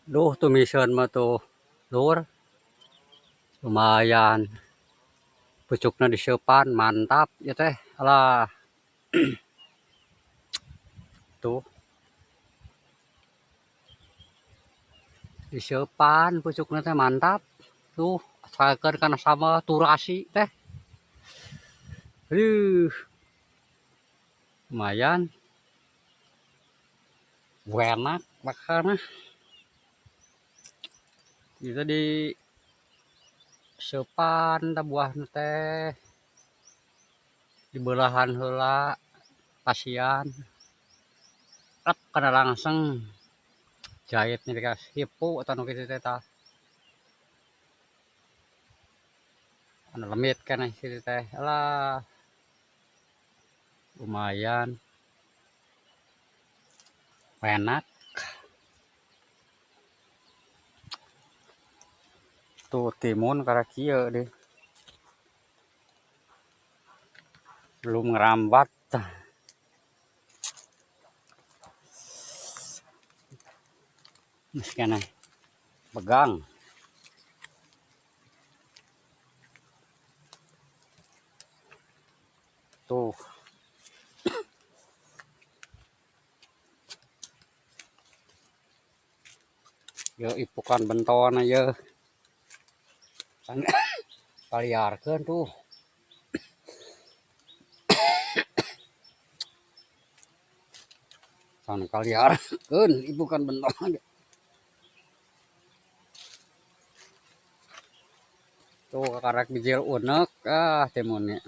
Duh, tumiseun mah tuh, lur. Lumayan. Pucukna diseupan, mantap ieu teh. Alah. Tuh. Diseupan pucukna teh mantap. Tuh, sakeun kana sambal turasi teh. Aduh. Lumayan. Enak makannya. Itu di seupan teh buahna teh. Dibelahan heula pasian. Rek kana langsung jahitnya dikasih hipu atau nu kitu teh tah. Anu lemit kana kitu teh. Alah. Lumayan. Enak. Tuh timun karena kieu deh. Belum ngerambat. Masih pegang. Tuh. Ya ipukan benton aja. Kaliarkeun tuh. San kaliarkeun ipukan benton. Tuh kakarek bijil unek ah timunnya.